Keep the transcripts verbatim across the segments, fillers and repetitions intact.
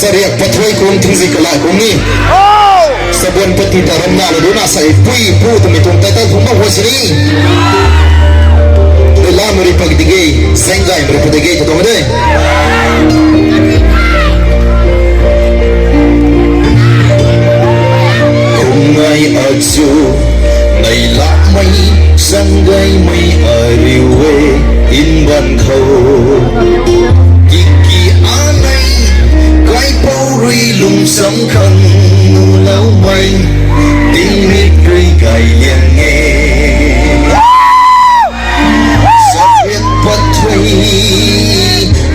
Chariak pathuai kum thingzik kalai kum ni. Sabuan pati ta ramna lou duna sei pui pu twmei tuang title phung bam khou sini. Dei lamei rui pak dege, zaeng gaymei rui pak dege ta tuang de. Kum ngai achu, nai lamei, zaeng gaymei ariu e, in ban khou. Tiki anei, kaipouc rui lungcham khang nuloumei, tingmik rui gay liang e. Chariak pathuai,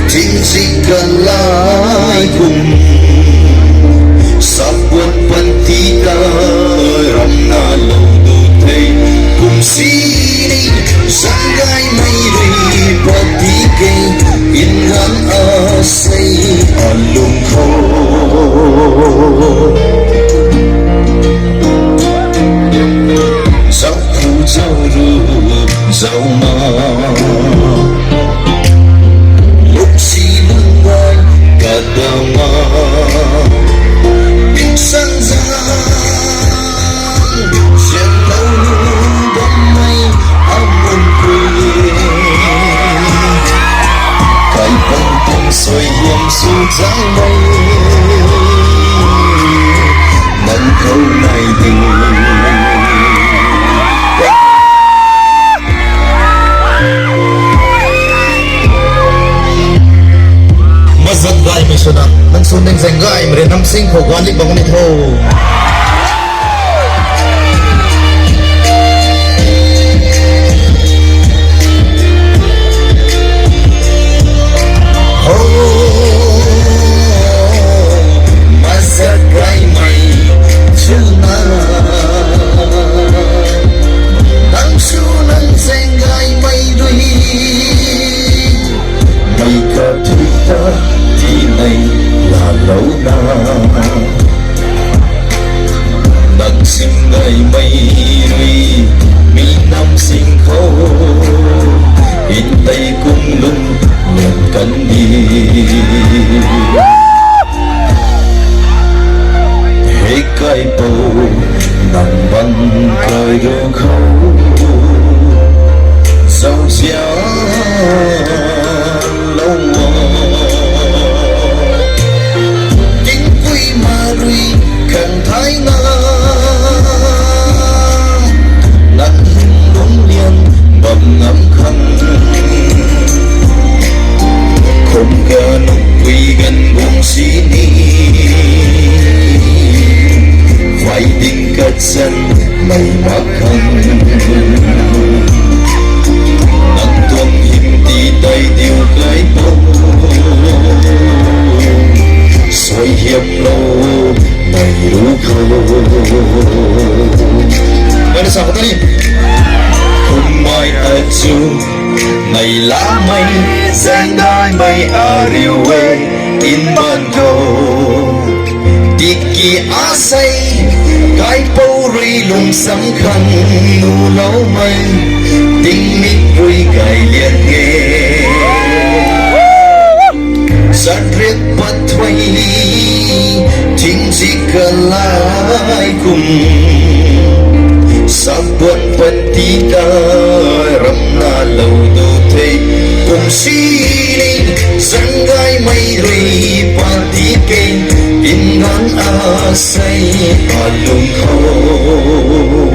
thingzik kalai kum. Sabuan pati ta ramna lou du the, kum sini, zaeng gaymei rui pati ke, in ganv asei alung khou. Zauc phu zauc ru, zauc ma. Lungsi lung gay, kadama. Ping sang zang, zianlou bammei, amun pui. Kaipouc tuang suaihiam sw zaengmei, nang khou nai di. Mazat gaymei swna, nang sw ning zaeng gaymei rui namsing khou guanlip bam ni tho. Ho, mazat gaymei swna, nang sw nang zaeng gaymei rui, mei kathui ta tinei lalouna. Nang sing gaymei rui, mi namsing khou, in tei kum lung lian kan di. Hei kaipouc, nang bang kai ru khou, zauzian lou ma. Tingpui ma rui khang thayna, nang hym lung lian bam ngam khang. Khum ganv pui ganv guang sini, vai ding kachan mei mak khang. Nang tuang hym ti tei diu kaipouc, suaihiamlou mei ru khou. Kumna sa khou ta ni. Kummei achu, nai lamei, zaeng gaymei ariu e, in ban khou. Tiki asei, kaipouc rui lungsam khang nuhloumei, tingmik rui gay liang e. Zatriak pathuai, tingzik kalai kum, sabuan panty ta ramna lou du the. Kum sini, zaeng gaymei rui panty ke, in ganv asei alung khou.